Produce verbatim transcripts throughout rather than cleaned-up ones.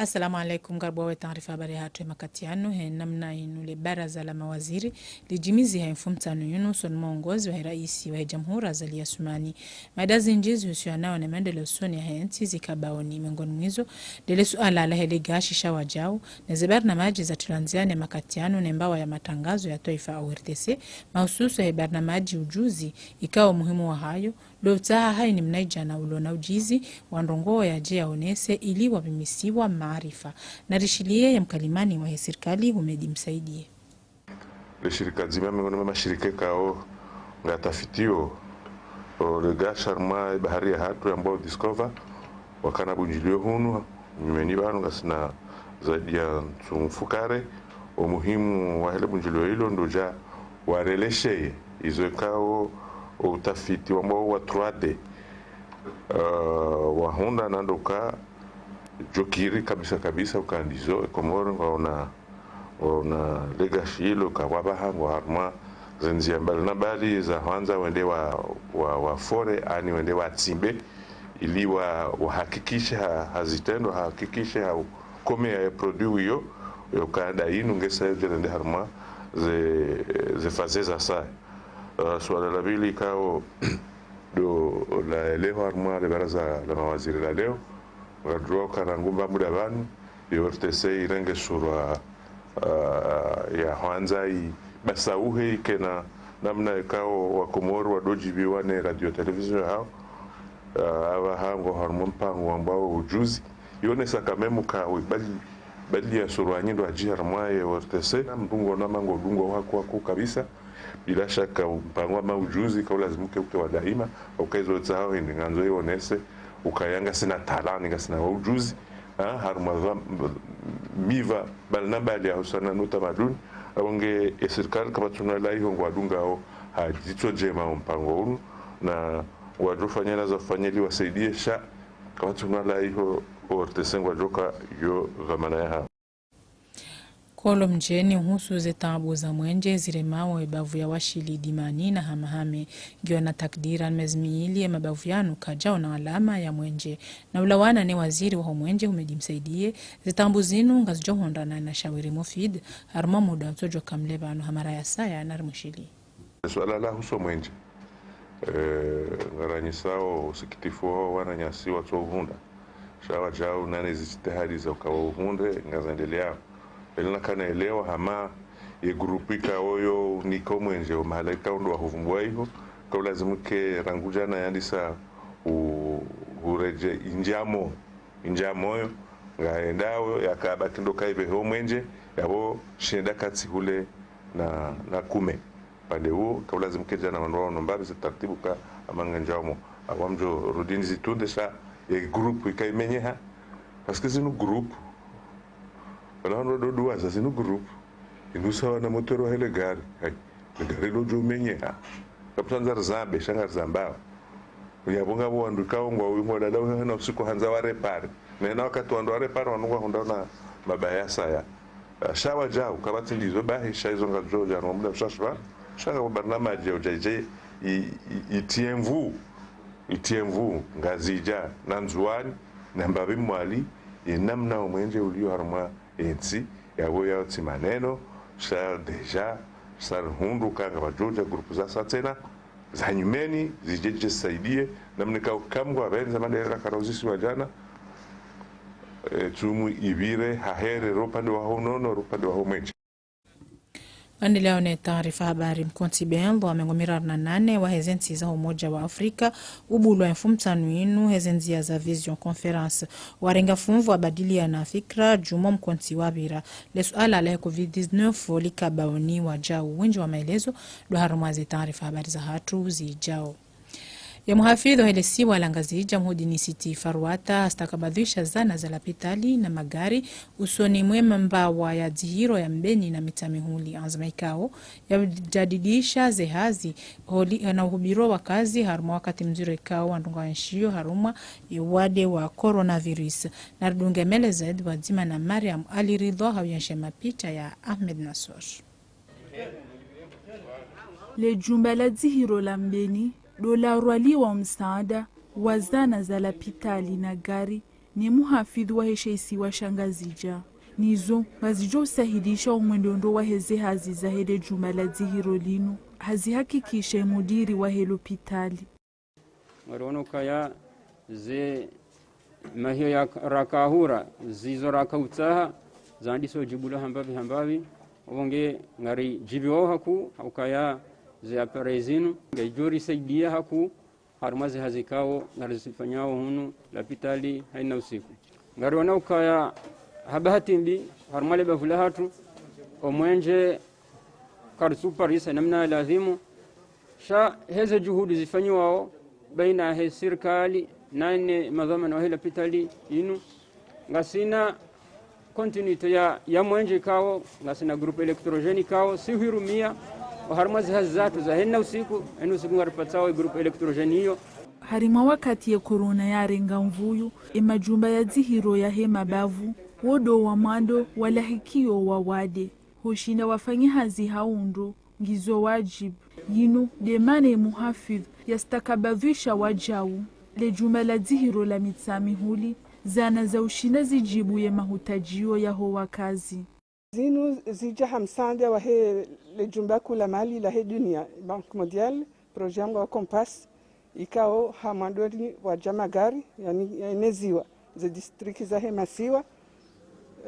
Assalamu alaikum, karibu wawe taarifa habari hatru ya makati yanu. He namna inu, le baraza la mawaziri lijimizi ha mfumotsanu yinu usoni mwa uongozi wa raisi wa jamhuri Azali Assoumani. Mada zinji zihusianao ne maendeleo usoni ya he ntsi zika baoni, miongoni mwa izo ndele suala la hele gashi sha wajau, ne ze barnamaji za tulanziane makati yanu ne mbawa ya matangazo ya twaifa au R T C, mahususu he barnamaji ujuzi, ikao muhimu wa hayo ndo utsaha haini mnaidjana ulo na ujuzi wa ndrongoo yadje yaonese ili wapvimisiwa maarifa. Narishiliye ye mkalimani wa he sirikali Humedi Msaidie. Le shirika dzima miongoni mwa mashirika ikao ngatafitio o le gashi harumwa bahari ya hatru yambwao Discover, wakana bunjilio hunu, nyumeni pvanu ngasina zaidi ya ntsu mfukare. O muhimu wa hele bunjilio ilo ndo udja warelesheye izo ikao o utafiti wambwao wa trois D, eh, wahundra na ndo ka djokiri kabisa kabisa uka ndizo, e Komori ngwaona, ngwaona le gashi ilo ka wapvaha ngwao harumwa ze ndzia mbali na mbali za hwandza wende wa, wa, wa fore, ani wende watsimbe, ili wa, wahakikishe ha, ha zitrendwa, wahakikishe ha ukomeya ye produit iyo, yo kanda inu ngesa yo djerende harumwa ze, ze faze za saya. Eh, suala la pvili ikao ndo laelewa harumwa le baraza la mawaziri la leo, ngadjuwa uka rangu mba muda pvanu, yo R T C irenge surwa, ah, ya hwandza i, basi uhe ikena namna ikao wa Komori wadodjiviwa ne radio television yahao, ah, apvaha ngwao harumwa mpango wambwao ujuzi. Yonesa kamemu kawe, bali, bali ya surwa nyi ndo adji harumwa ye R T C, na mdungo na mango dungo wako wako kabisa. Bila shaka, mpango wa maujuzi kaulazimu ke uke wa daima, uka izo tsahao hindri ngandzo yonese ukaya ngasina talani, ngasina wa ujuzi, ha, harumwa va, miva mbali na mbali ya husana no utamaduni. Apvo nge e sirikali kapvatsuna laiho ngwadungao ha dzitso djema o mpango unu, na ngwadjofanya na za ufanya ili wasaidie sha kapvatsuna laiho o R T C ngwadjoka yo dhwamana yahao. Kolo mdjeni uhusu ze taabu za mwenje ziremao e bavu ya Washili Dimani na Hamahame. Ngiyo na takdira mezi miili ye mabavu yanu kayadjaona alama ya mwenje. Na ulawana ne waziri wa ho mwenje Humedi Msaidie, ze taabu zinu ngazidjohundrana na shawiri mufid, harumwa muda utsodjoka mle pvanu ha mara ya saya na rimwishili. Suala la husu o mwenje, eh, ngaranyisao usikitifu wa wananyasi watso uhundra. Sha wajau nane zitihadi za uka wa uhundre ngazendeleao. Pvele nakana elewa hama ye grupu ikao yo niko mwenje o mahala ikao ndo wahuvumbua iho, kaulazimu ke rangu djana yandisa u, uredje indjamo, indjamo yo ngaendao yakabaki ndo kaipve ho mwenje, yapvo shenda katsi hule na, na kume. Pande uo, kaulazimu ke djana wandru waono mbapvi ze taratibu ka amanga ndjamo. Apvo mdjo rudi ni zitunde sha ye grupu ikaimenyeha. Parce que zinu grupu. Wala wandru wadoduwaza zinu grupu. Inu sawa na motoro hele gari. Hai, le gari lo djo menyeha. Kapvwandza rizambe, sha ngarizambao. Yapvo ngapvo wandru ikao ngwa uyu ngwa lala uyu hena usiku handza wa répare. Nena wakati wandru wa répare wanu ngwahundrao na mabaya saya. Ah, sha wajau, kapvatsi ndizo bahi, sha izo ngazidjo dja no muda mshashi pvanu, sha ngapvo barnamaji ya udja idje, i, i, itie nvu, itie nvu, Ngazidja, na Ndzuwani, na mbapvi Mwali, ye namna o mwenje ulio harumwa e ntsi, yapvo yao tsi maneno, sha déjà, sha rihundru ka ngapvadjo dja grupu za sa tsena, za nyumeni, zidje dje zisaidie, namna ikao kamwe ngwapvendza maderera karauzisiwa djana, e, tsumu ipvire, ha here, ro upande wa ho unono, ro upande wa ho mwenje. Pvandeleao ne taarifa habari, mkontsi bendho wa mengo miraru na nane wa heze ntsi za Umoja wa Afrika, ubulwa mfumotsanu inu heze ndzia za visioconférence. Warenga fumvu wabadiliana fikira, djuu mwa mkontsi wapvira. Le suala la covid dix-neuf lika baoni wajau. Wendji wa maelezo ndo harumwa ze taarifa habari za hatru zidjao. Ye muhafidhu wa hele siwa la Ngazidja Mhudini Siti Farwata hastakabadhisha zana za lapitali na magari usoni mwe mambawa ya dzihiro ya Mbeni na Mitsamihuli. Anzma ikao ya ujadidisha ze hazi holi na uhubiro wa kazi harumwa wakati mdziro ikao wandru ngwaenshio harumwa ye wade wa coronavirus. Naridunge maelezo zaidi pvwadzima na Mariam Ali Ridhwa ha uyenshe mapicha ya Ahmed Nassor. Le jumba la dzihiro la Mbeni ndo larwaliwa msaada wa zana za lapitali na gari Ne muhafidhu wahe she isiwa sha Ngazidja. Nizo ngazidjo usahilisha omwendondo wahe ze hazi zahe le jumba la dzihiro linu, hazihakikisha emudiri wahe lopitali. Ngariwono ukaya ze mahiyo ya rakahura, zizo rakautsaha, zandiso djibulwa hambapvi hambapvi, opvo nge ngaridjiviwao hakuu, ha ukaya ze appareil zinu, ngedjo risaidia hakuu, harumwa ze hazi ikao ngarizifanyao hunu lapitali haina usiku. Ngariwono ukaya ha bahati mbi, harumwa le bavu lahatru, omwenje karitsu uparisa namna ya lazimu, sha heze juhudi zifanyiwao baina he sirikali na ne madhwamana wahe lapitali inu, ngasina continuité ya, ya mwenje ikao, ngasina groupe électrogène ikao, si huirumia, oharumwa ze hazi zahatru za haina usiku, haina usiku ngaripatsao e groupe électrogène iyo. Harimwa wakati ye corona yarenga mvuyu, emajumba ya dzihiro yahe mabavu, wo ndo wa mwando walahikio wawade. Hushinda wafanye hazi ha undro, ngizo wajibu. Yinu nde mana emuhafidhu yastakabadhisha wajau le jumba la dzihiro la Mitsamihuli, zana za ushinda zijibu ye mahutajio yaho wakazi. Zinu zija ha msaada wahe le jumba kuu la mali lahe dunia, Banque Mondiale, projet ngwao Compass, ikao ha mwandoni waja magari, yaani, yaeneziwa ze district zahe masiwa,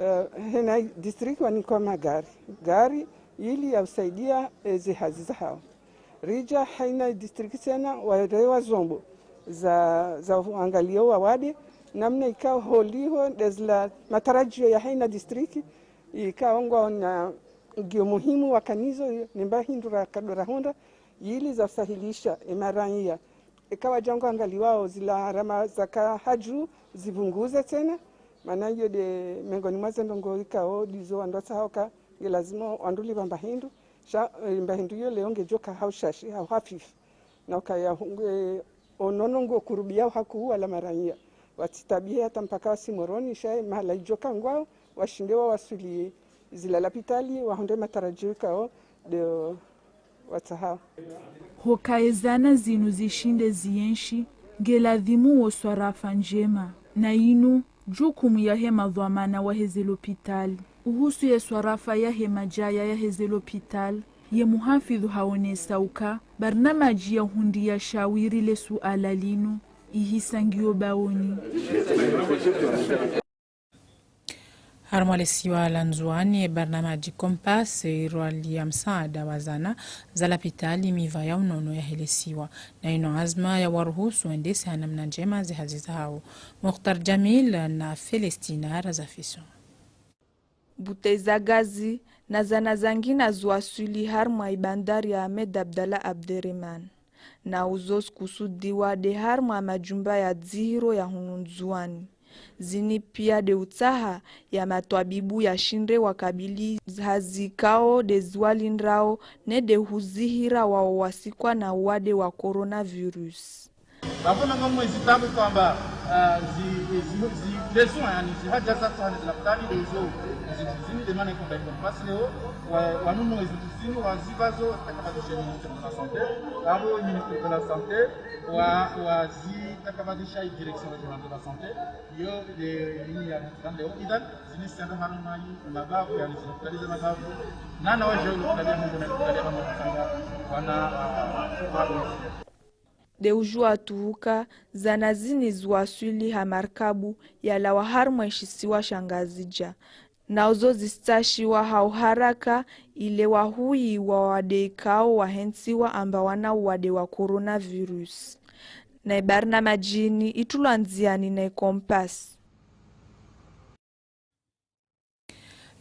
eh, haina district wanikwa magari, gari ili ya usaidia, eh, ze hazi zahao. Rija haina district tsena warewa zombo za, za uangalia wawade, namna ikao holiho ndezila matarajio ya haina district, ikao ngwaona ngiyo muhimu wakanizo, nimba hindru rakado rahundra, ili za usahilisha emaraiya. Eka waja ngwaangaliwao zila gharama zaka haju zipvunguze tsena, mana iyo nde mengoni mwa ze ndrongoo ikao ndizo wandru watsahao ka nge lazima wandru lipva mba hindru, sha, eh, mba hindru iyo leo ngejoka ha ushashi, ha uhafifu. Na ukaya hu-, nge, onono ngo kurubia hakuu wala maraiya. Watsitabihe hata mpaka wasi Moroni, sha mahala ijoka ngwao, washinde wawaswili zila lapitali, wahundre matarajio ikao nde watsahao. Hoka ezana zinu zishinde zienshi, ngeladhimu wo swarafa njema, na inu jukumu yahe madhwamana waheze lopitali. Uhusu ye swarafa yahe majaya yaheze lopitali, ye muhafidhu haonesa uka barnamaji ya uhundria shawiri le suala linu ihisa ngiyo baoni. Harumwa le isiwa la Ndzuani, ye barnamaji Compass irwalia msaada wa zana za lapitali miva ya unono yahe le isiwa, na ino azma ya waruhusu wendese ha namna njema ze hazi zahao. Mukhtar Jamil na Celestina Razafiso. Bouteille za gazi na zana zangina ziwaswili harumwa ibandari ya Ahmed Abdallah Abderemane, na uzo zikusudiwa nde harumwa majumba ya dzihiro ya hunu Ndzuani. Zini pia nde utsaha ya matwabibu yashinde wakabili hazi ikao nde ziwalindrao ne nde huzihira wao wasikwa na uwade wa coronavirus. Hakuna ngamwe zitabu kwamba, ah, zi, zi, zi, leçon, yaani, zihaja za tsahani zila pvani nde zo, zi, zini nde mana ikomba ikomba. Basi leo, wa, wanunu ezi zini, wazivazo, takabadisha ministère de la santé, abo ministère de la santé, wa, wazitakabadisha direction régionale de la santé, yo, de, ini ya, nde, o, idan, zini sendo harumwa yi, mabavu, yaani, zini kutaliza mabavu, nana waje, kutalia mungu na kutalia mungu, wana, ah, wa, Nde ujua tu uka zana zini ziwaswili ha markabu yalawa harumwa ishisiwa sha Ngazidja. Na uzo zistashiwa ha uharaka ile wahuyi wawade ikao wahentsiwa amba wana uwade wa coronavirus. Na ibarnamaji ini itulwa ndziani na iCompass.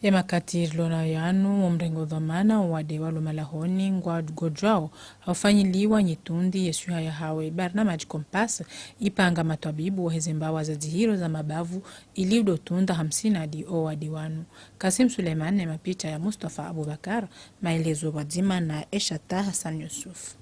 Ye makati rilo nayo yanu, wo mrengo dhwamana wo wade walo malahoni ngwagojwao ha ufanyiliwa nyitundi ye swiha yahawo. Barnamaji Compass ipanga matwabibu waheze mbawa za dzihiro za mabavu ili udotunda ha msinadi o wade wanu. Kasim Suleiman ne mapicha ya Mustafa Abubakar, maelezo pvwadzima na Eshata Hassan Yusuf.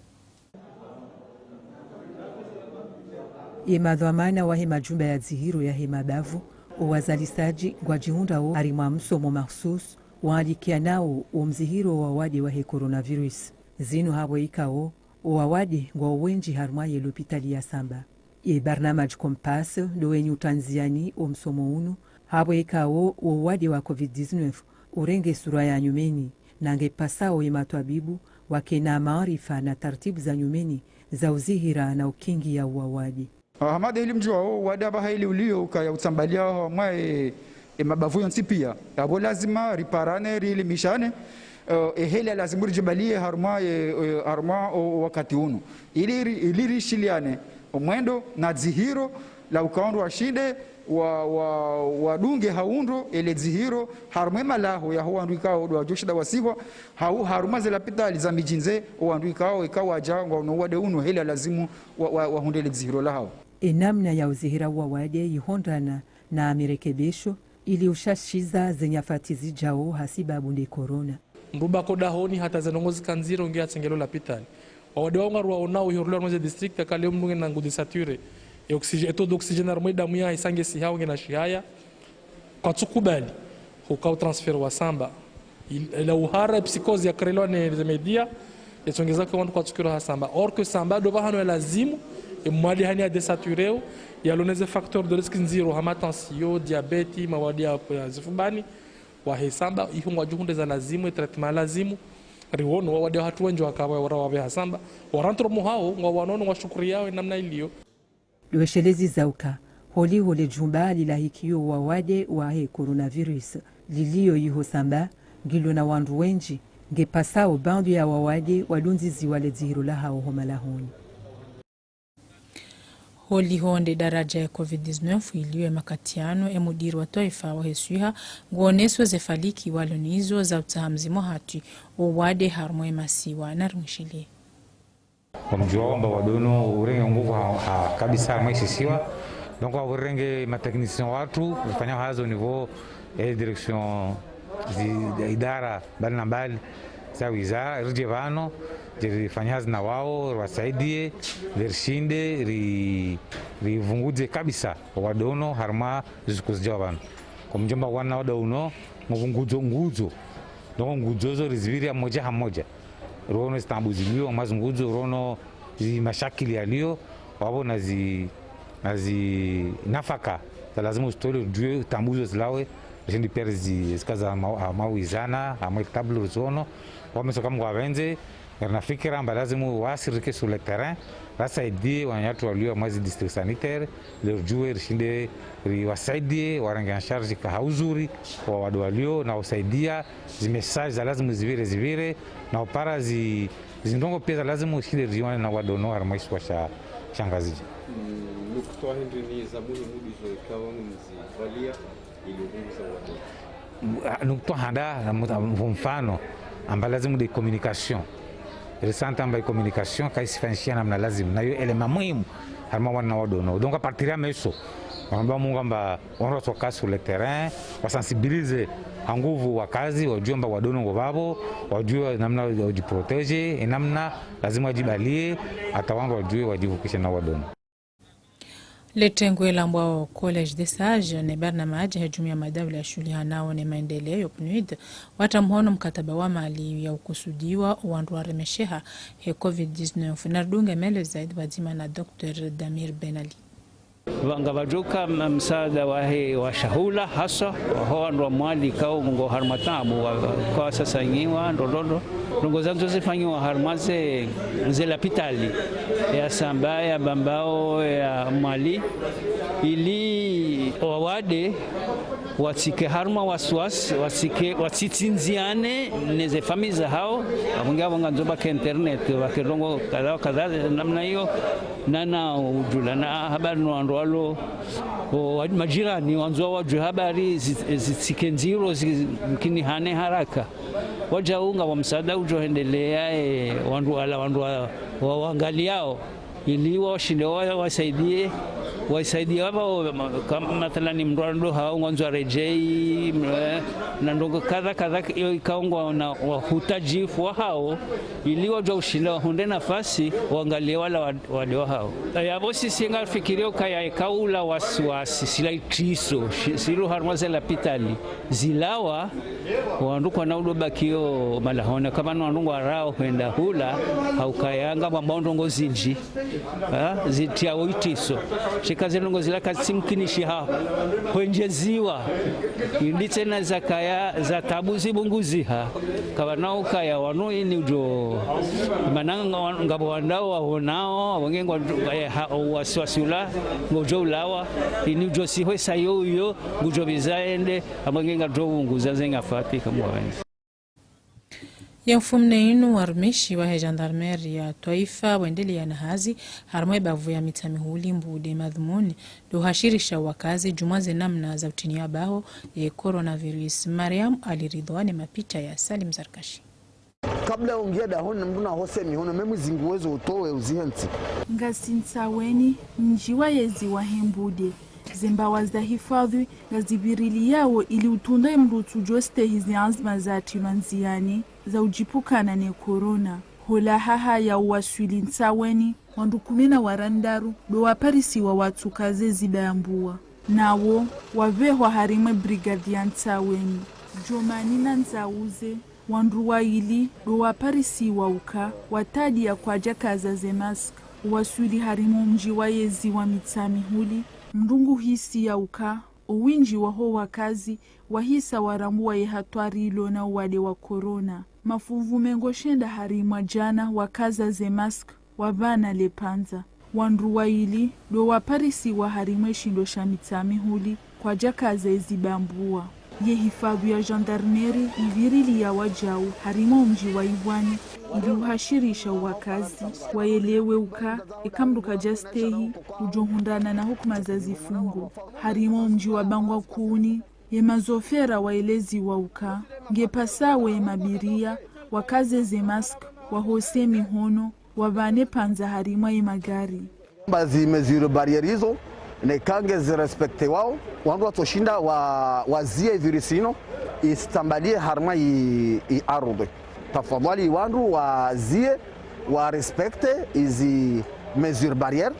Ye madhwamana wahe majumba ya dzihiro yahe mabavu, o wazalisaji ngwadjihundrao harimwa msomo mahsusu waalikianao wo mdzihiro wa wade wahe coronavirus. Zinu hapvo ikao, o wawade ngwao wendji harimwa ye lopitali ya Samba. Ye barnamaj Compass ndo wenyi utandziani o msomo unu, hapvo ikao wo wade wa covid dix-neuf urenge sura ya nyumeni, na nge pasao ye matwabibu wake na maarifa na taratibu za nyumeni za uzihira na ukingi ya uwawade. Ah, Hamada, ili mdjuwao, wade apvaha ili ulio ukaya utsambalia hamwa e, e mabavu yontsi pia. Apvo lazima riparane, rilimishane, eh, e heli ya lazimu ridjibalie harumwa, e, e, harumwa o, o wakati unu. Ili ri-, ili rishiliane o mwendo na dzihiro la ukao ndo washinde wa, wa, wadunge ha undro ele dzihiro harumwa e malaho yaho wandru ikao ndo wadjoshinda wasihwa, hau harumwa ze lapitali za midjini ze o wandru ikao, ikao wadja ngwao no wade unu, heli ya lazimu wa, wa, wahundre ele dzihiro lahao. E namna ya uzihira uwawade yihondana na mirekebesho ili ushashiza ze nyafati zidjao hasibabu nde corona. Mdru baki dahoni hata ze ndrongoo zika ndziro nge atsengelo lapitali. Wawade wao ngaruwaonao iho rulio harumwa ze district, aka leo mdru ngena nguu désaturé. E oxygène, e taux d'oxygène harumwa e damu yahe isa nge sihao ngena shihaya. Kwatsukubali. Huka utransfert wa samba. Il-, ila uhara e psychose ya créelwa ne ze média, etsongeza ke wandru kwatsukira ha samba. Or que samba ndo pvahanu ya lazimu, e mwade hani ya désaturé, yalo ne ze facteurs de risque ndziro hama tension, diabète, mawade ya, ya zifubani, wahe samba, iho ngwadjohundre za lazimu, e traitement lazimu, riwono, wawade wahatru wendji waka wa, wara wapve ha samba, wa rentré mwahawo, ngwawanao no ngwashukuriao e namna ilio. Lweshelezi zauka, holiho le djumba lilahikio wawade wahe coronavirus, lilio iho samba, ngilo na wandru wendji, nge pasao baadhwi ya wawade wadundziziwa le dzihiro lahao ho malahoni. Holiho nde daraja ya covid dix-neuf ilio e makati yanu, e mudiri wa twaifa wahe swiha nguoneso ze faliki walo nizo za utsaha mdzima hatwi o wade harumwa e masiwa, na rimwishilie. Wamdjuwa wamba wade unu urenge nguvu ha, ha kabisa harumwa e shisiwa. Donc, wa urenge ma techniciens watru, rifanya hazi au niveau, eh, direction zi, idara mbali na mbali za wizara, ridje pvanu, ridje rifanye hazi na wao, riwasaidie, ridje rishinde, ri, ripvunguze kabisa wade unu harumwa zisuku zidjao pvanu. Kwa mdjomba wana wade unu, ngupvunguzo, nguzo. Donc, nguzo zo rizipvire ha moja ha moja. Rono zitaabu zilio, mazunguzo, rono zi mashakili yalio, wapvo na zi, na zi nafaka za lazimu uzitole, udjuwe taabu zo zilawe, rishindi pia zi, zikaza ma, ma wizana, amwe tablo zono, wameso kamwe ngwapvendze, ngarina fikira amba lazimu wasirike sur le terrain, rasaidie wananyatru walio mwa zi district sanitaire, le ridjuwe rishinde riwasaidie, warenge en charge ka ha uzuri, wa wade walio, na usaidia, zi message za lazimu zipvire, zipvire, na upara zi, zindrongoo pia za lazimu ushinde rione na wade unu harumwa e shisiwa sha, sha Ngazidja. Mm, nukutwa hindri ni za muhimu ndizo ikao ngamzipvalia ili upvunguza wade? Ah, nukutwa handa, na muta, mfano, amba lazimu nde communication. Risanta amba e communication, kaisifanyishiha namna lazimu. Na yo élément muhimu, harumwa wana wade unu. Donc, à partir ya meso, wamba Mungu amba, wandru watsoka sur le terrain, wasensibilize ha nguvu wakazi, wadjuwe amba wade unu ngo pvapvo, wadjuwe namna wadjiprotéger, e namna lazimu wadjibalie, hata wandru wadjuwe wadjipvukishe na wade unu. Le tengwe lambwao Collège des Sages ne barnamaji he jumuiya madaula ya shuhulihanao ne maendeleo, PNUD, watra mhono mkataba wa mali ya ukusudiwa wandru waremesheha he covid dix-neuf. Na ridunge maelezo zaidi pvadzima na Docteur Damir Ben Ali. Pvanga pvadjoka m-, msaada wahe wa shahula haswa, waho wandru wa Mwali kao ngo harumwa taabu, wa, kwa sasa ngiwa ndrondrondro. Ndrongoo zandzo zifanyiwa harumwa ze, ze lapitali, ya Samba, ya Bambao, ya Mwali, ili wawade watsike harumwa wasiwasi, watsike, watsitsindziane ne ze famiyi zahao, apvo nge apvo ngandzo pvake internet, pvake ndrongoo kadha wa kadha, namna iyo, na na udjulana habari no wandru walo, o, wa, majirani, wandzo wadjuwe habari zi, zitsike ndziro, zi, mkinihane haraka. Wadjau ngapvo msaada udjo hendelea, e, wandru wala, wandru wa, wa, wangaliao, ili washinde wa, wasaidie, Waisaidia wapvao, ma-, kam-, mathalani mndru ndo hao ngwandzo aredjei, mwe, na ndrongoo kadha kadha, iyo ikao ngwaona wahutajifu wahao, ili wadjua ushinda wahundre nafasi, waangalie wala wa-, wade wahao. Yapvo sisi ngafikirio ukaya eka ula wasiwasi, sila itriso, shi-, silo harumwa ze lapitali, zilawa, wandru kwana udo bakio malahoni, kama ni wandru ngwarao hwenda hula, haukaya ngapvo mbao ndrongoo zindji, ha, zitriao itriso. Sheka ze ndrongoo zila kazitsimkinishiha hwendjeziwa. Indi tsena zakaya, za tabu zipvunguziha. Kapvana ukaya wanu ini udjo. Mana nga-, ngapvo wandru wahonao, wenge ngwa, eh, ha, wasiwasi ula, ngodjo ulawa, ini udjo sihwe sayo uyo, ngudjo pviza ende, amwe nge ngadjo pvunguza zenga fati kamwe. Ye mfumone inu warumishi wahe gendarmerie ya twaifa wendelea na hazi harumwa ye bavu ya Mitsamihuli Mbude, madhumuni ndo uhashirisha wakazi djumwa ze namna za utiniya baho ye coronavirus. Mariam Ali Ridhwani, mapicha ya Salim Zarkashi. Kabla ya ungia dahoni, mndru nahose mihono, meme zinguo zo utowe uzihentsi. Ngasi Ntsaweni, mdji wa yezi wahe Mbude. Zembawa za hifadhwi ngazipviriliyao ili utunda ye mndru utsudjo stehi ze anzima zatrilwa ndziani za udjipvukana ne corona. Hola haha ya uwaswili Ntsaweni, wandru kume na warandaru ndo waparisiwa watsuka ze zibambua. Nawo wapvehwa harimwa ye brigade ya Ntsaweni. Djomani na Ndzauze, wandru waili ndo waparisiwa uka watadi ya kwadjakaza ze mask. Uwaswili harimwa mdji wa yezi wa Mitsamihuli, mndru nguhisi ya uka owindji waho wakazi wahisa warambua ye hatwari ilo na uwade wa corona. Mafuvu mengo shenda harimwa djana wakaza ze mask, wapvana le pvandza. Wandru waili ndo waparisiwa harimwa ye shindo sha Mitsamihuli kwadjakaza ye zibambua. Ye hifadhwi ya gendarmerie ipvirilia wadjau harimwa mdji wa Ivwani ili uhashirisha wakazi waelewe uka eka mndru kadja stehi udjo hundrana na hukuma za zifungo. Harimwa mdji wa Bangwa Kuni, ye mazofera waeleziwa uka nge pasao ye mabiria wakaze ze mask, wahose mihono, wapvane pvandza harimwa ye magari. Ba zi mesures barrières izo, neka ngezi respectewao, wandru watsoshinda wa, wazie virus ino, isitambalie harimwa i, i ardhwi. Tafadhali wandru wazie, wa respecte izi mesures barrières.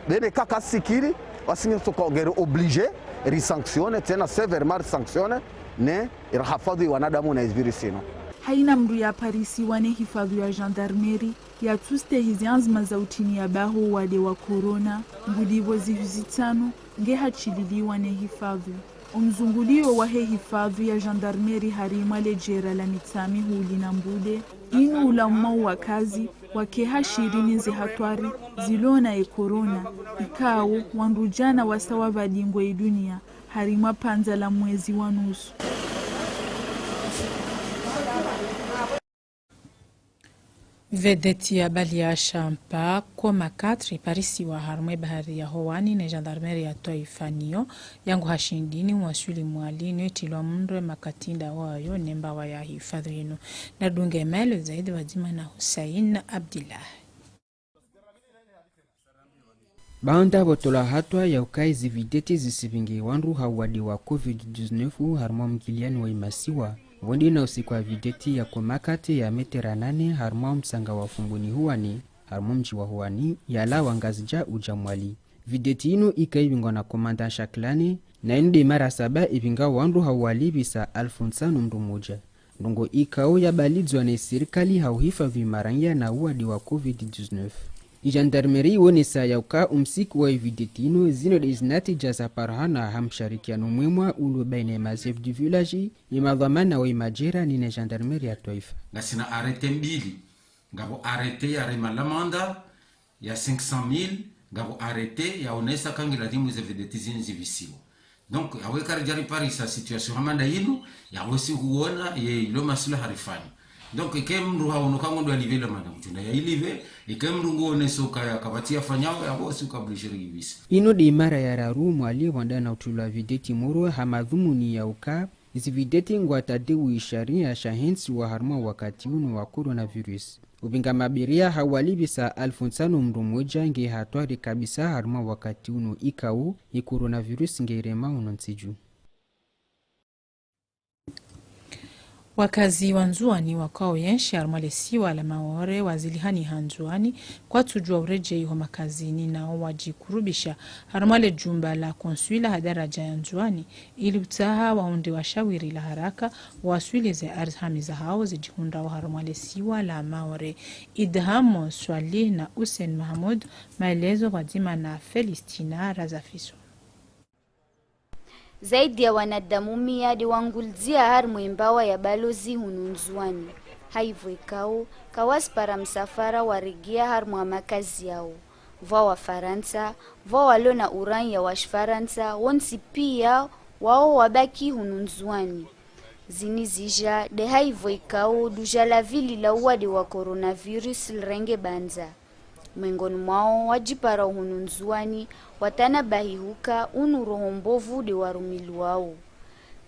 Be neka kasikiri, wasi nge tsoka ngeri obligé, ri sanctionne, tsena sévèrement ri sanctionne, ne irahafadhwi wanadamu na izi virus ino. Haina mndru yaparisiwa ne hifadhwi ya gendarmerie, yatsustehi ze anzima za utiniya baho wade wa corona, ngudipvo zihuzi tsanu nge hachililiwa ne hifadhwi. Omzungulio wahe hifadhwi ya gendarmerie harimwa le jera la Mitsamihuli na Mbude, inu ulauma wakazi wake hashiri ne ze hatwari zilo na ye corona, ikao wandru djana wasa wapvadingwa ye dunia harimwa pvandza la mwezi wa nusu. Vedeti ya bali ya shampa Coma quatre iparisiwa harumwa ye bahari ya Howani ne gendarmerie ya twaifa niyo yangu hashindini uwaswili Mwali niyo itrilwa mndro ye makatinda wayo ne mbawa ya hifadhwi inu. Nadunge maelezo zaidi pvadzima na Hussein Abdillah. Baanda pvotolwa hatwa ya uka izi videti zisipvinge wandru ha uwade wa covid dix-neuf harumwa mkiliani wa imasiwa, pvondze na usiku wa videti ya Coma quatre ya metera nane harumwa mtsanga wa Fumbuni Howani, harumwa mdji wa Howani, yalawa Ngazidja udja Mwali. Videti inu ika ipvingwa na komanda Shaklani, na inu nde mara saba ipvinga wandru ha uwalipvisa alfu ntsanu mndru mudja. Ndrongoo ikao yabalidzwa ne sirikali ha uhifadhwi maranya na uwade wa covid dix-neuf. Igendarmerie iwonesa ya uka umsiku wa ivideti inu zinu nde zinatija zaparihana ha msharikiano mwema ulo baina ye ma chef du village, ye madhwamana wa imajera ni ne gendarmerie ya twaifa. Ngasina arrêté mbili, ngapvo arrêté ya rema lamanda, ya cinq cent mille, ngapvo arrêté yaonesa ka ngiladhimu ze vedeti zinu zipvisiwa. Donc, yawe karidja riparisa situation hama nda yinu, yawe si huona ye ilo maswilaha rifanya. Donc, ike mndru haono ka ngondo yalipve lamanda ngudjo nda yayilipve, ike mndru nguoneso ka ya kapvatsi yafanyao, yawe si uka obligé riyipvise. Inu nde mara ya raru Mwali pvwandza na utrilwa videti moro ha madhumuni ya uka, izi videti ngwatadeu isharia shahentsiwa harumwa wakati unu wa coronavirus. Uvinga mabiria hawalipvisa alfu ntsanu mndru mmoja nge hatwari kabisa harumwa wakati unu ikao ye coronavirus nge irema unu ntsi dju. Wakazi wa Ndzuani wakao yenshi harumwa le siwa la Maore wazilihani ha Ndzuani kwatsudjuwa uredjei ho makazini nao wajikurubisha harumwa le jumba la konsula ha daraja ya Ndzuani ili utsaha wahundre wa shawiri la haraka waswili ze arhami zahao zidjihundrao harumwa le siwa la Maore. Idhamo Swalih na Hussein Mahamoud, maelezo pvwadzima na Felistina Razafiso. Zaidi ya wanadamu mia de wangulizia harimwa embawa ya balozi hunu Ndzuani. Haivo ikao, kawasipara msafara waregea harimwa makazi yao. Vwa Wafarantsa, vwa walo na uraiya wa Shifarantsa, wontsi pia wao wabaki hunu Ndzuani. Zini zija, de haivo ikao, duja la vili la uwade wa coronavirus lirenge bandza. Mwengoni mwao wadjipara hunu Ndzuani, watanabahi huka unu roho mbovu de warumilwao.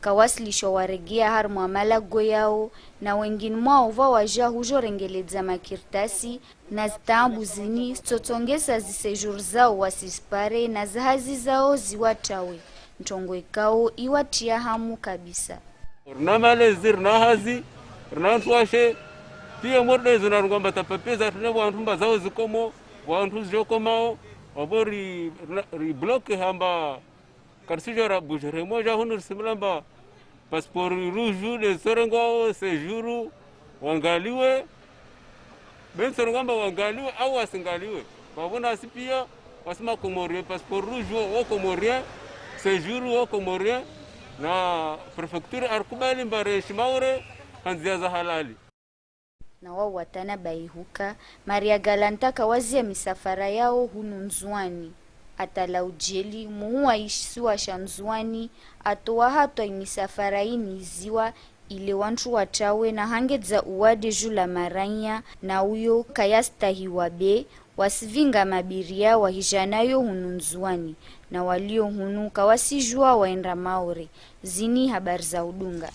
Kawasilishwa waregea harimwa malago yao, na wengini mwao vwa waja hujo rengeledza makartasi, na zitaabu zini zitsotsongesa zi séjour zao wasizipare, na zihazi zao ziwatrawe. Ntrongo ikao iwatria hamu kabisa. Rina malezi, rina hazi, rina ntwashe. Pia mordre zina rungwamba tapapeza tune wantru mba zao zikomo, wantru zijokomao, wabo ri, ri, ri bloqué hamba karisijo ra bouger. Remoja hunu risimlamba passeport rouge de sorengwao séjour wangaliwe. Be ntsorongwamba wangaliwe au wasingaliwe. Pvapvo nasi pia, wasi Makomorien, passeport rouge wo, wo Comorien, séjour wo Comorien, na préfecture arikubali mba renshi Maore ha ndzia za halali. Na wao watanabahi huka, Maria Galanta kawazia misafara yao hunu Ndzuani. Ata la ujeli, muhuu wa ishisiwa sha Ndzuani, atowa hatwa imisafara ini iziwa, ile wantru watrawe na hangedza uwade ju la maraiya, na uyo kayastahiwa be, wasivinga mabiria wahijanayo hunu Ndzuani, na walio hunu kawasijua waenda Maore. Zini habari za udunga.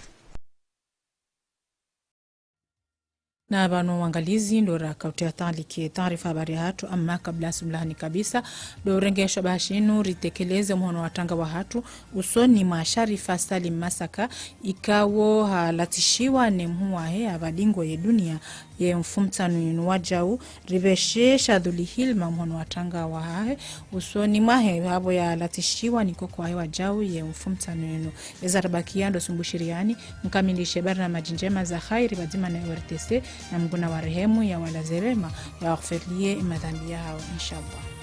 Na pvanu wangalizi ndo raka utia taliki taarifa habari yahatru, amma kabla simlahani kabisa, ndo urengesha bahashinu ritekeleze muhono wa tanga wahatru, usoni mwa Sharifa Salim Masaka, ikao halatishiwa ne muhuu wahe hapva dingo ye dunia ye mfumontsanu yinu wajau, ripveshe Shadhuli Hilma muhono wa tanga wahahe, usoni mwahe hapvo yalatishiwa ni koko wahe wajau ye mfumontsanu yinu. Eza ribakia ndo sumbushiriani, mkamilishe barnamaji njema za khairi pvadzima na O R T C, na Mngu na warehemu, yawalaze rehema, yawaghufirilie madhambi yahao, inshallah.